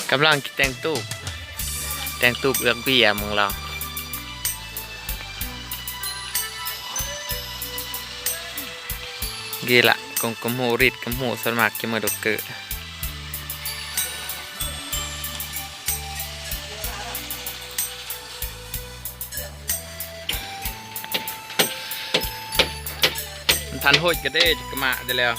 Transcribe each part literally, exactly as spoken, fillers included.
Kablang ki teng tup. Teng tup yak bia mong lao. Gila, kong kemu rit kemu sermak ki meduk ke. Than hoj kede kema de leo.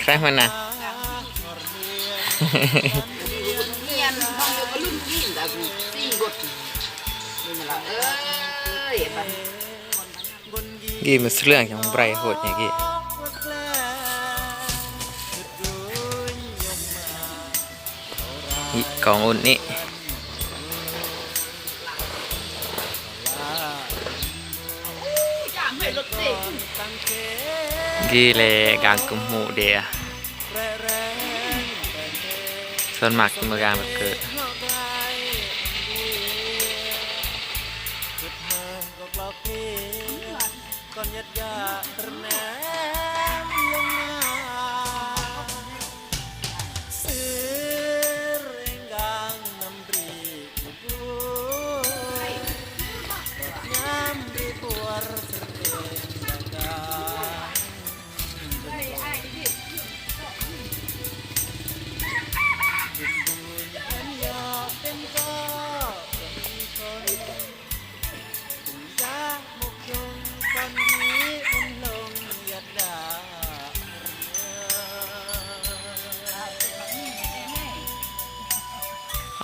Kerah mana? Gi mesra yang brai hotnya gi. Ih, kong un ni. Gile, gang kemu dia. Son mak megang ke.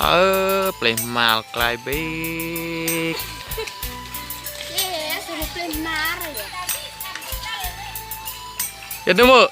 Ơ, plei mal klai bik. Iya, suruh plei mal ya. Ya, temu.